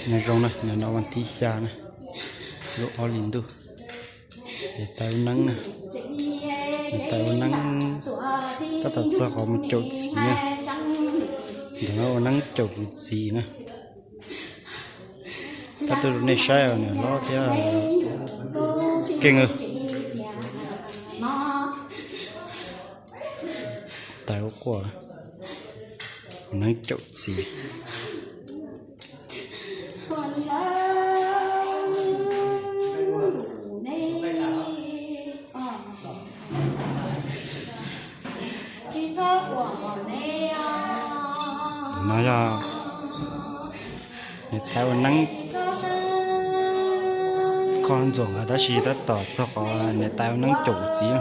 Nyob zoo na, nim no vas thib xya na, lub ob hlis ntuj. Niam tais ua neeb na, niam tais ua neeb tab tom txog qhov mus caum txiv na. Ntawm no ua neeb caum kuv txiv na. Tab tom rau nej saib os, niam hlob thiab keej. Tais ua quaj, ua neeb caum txiv. No yog niam tais ua neeb kho ntxuam ntawd, tab sis tab tom txog qhov niam tais ua neeb caum txiv.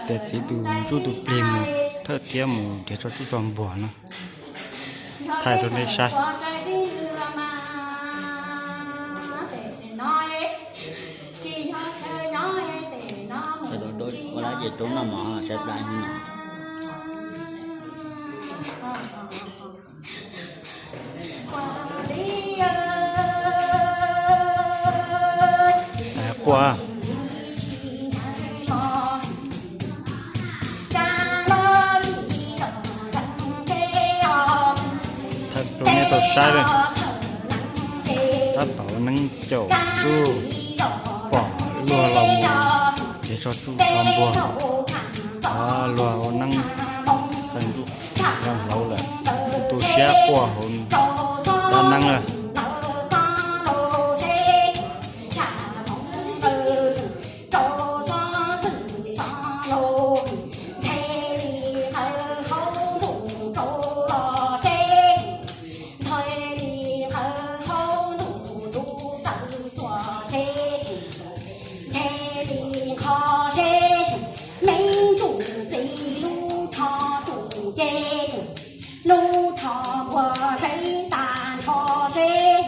Tias txiv tus ntsuj tus plig mus thawj thiab mus nrhiav tso tsuj tso npuag no. Thaij rau nej saib. Ua dab tsi rau noj mov sawv plab no. Quaj. Thaij rau nej tau saib lawm. Tab tom ua neeb caum tsuj, pom luag los mus nrhiav tso tsuj tso npuag. Luag ua neeb qee ntsuj qee hlauv lawm, tu siab quaj hauv dab neeb lawm. Lub tsho npuag hle tag nrho seb,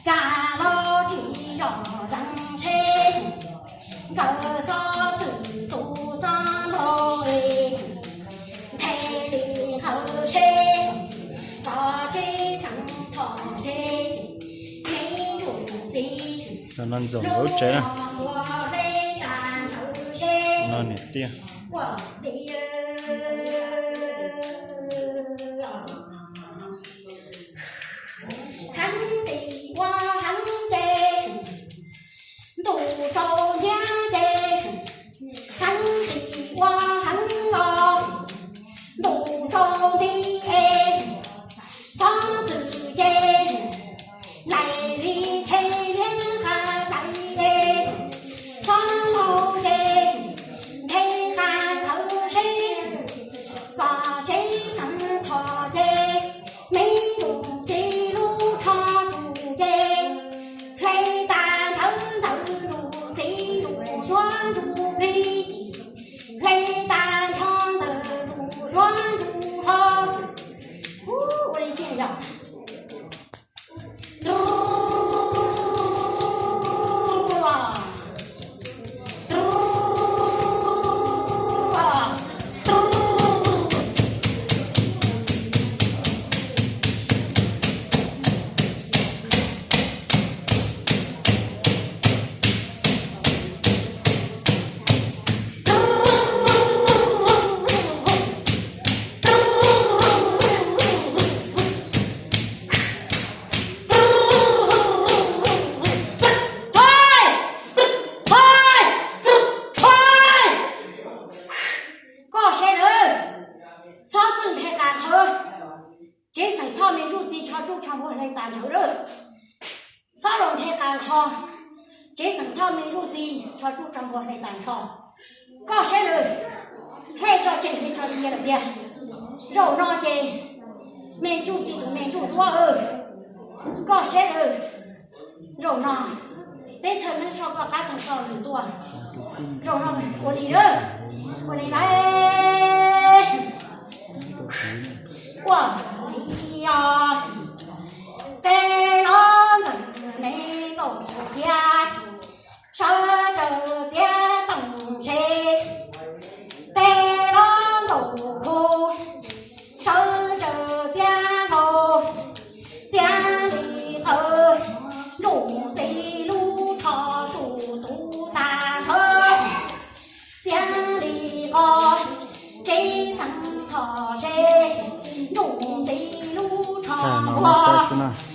ka los tsis zom zees seb, nkawd xob txwm tus xob nraug, nthe li nkawd seb, los tsev xeem thom seb, me ntsuj txiv. No ntxuam lub tsev na. No niam tij. Heev nti ua heev ces, ntuj tsaus nciab ces, heev nti ua heev los, ntuj tsaus nti es, xob txwm ces, laim li rhe liab qas laim es, xob laug ces, nthe qas ntawd seb, los tsev xeem thom ces, me ntsuj txiv lub tsho tus ces, hle tag nrho ntawm ntsuj txiv ntsuj suab ntsuj plig, hle tag nrho ntawm ntsuj suab ntsuj hlo. Ua li tiag yog. Koj saib lawm, xob txwm nthe qas nqho, tsev xeem thoj me ntsuj txiv tsho tsuj tsho npuag hle tag nrho lawm. Xob laug nthe qas nqho, tsev xeem thoj me ntsuj txiv tsho tsuj tsho npuag hle tag nrho. Koj saib lawm, hle tso tseg hle tso cia lawm tiag. Zaum no ces me ntsuj txiv tus me ntsuj duab, koj saib lawm. Zaum no peb thawj neeb soj koj qab tag tso lwm tuaj. Zaum no ua li lawm, ua li lawm. Ua li os, peb los ntawm me nkaum kiag, sawv tsees txiav toom ntse. Peb los nkaum khu, sawv tsees txiav hlau. na.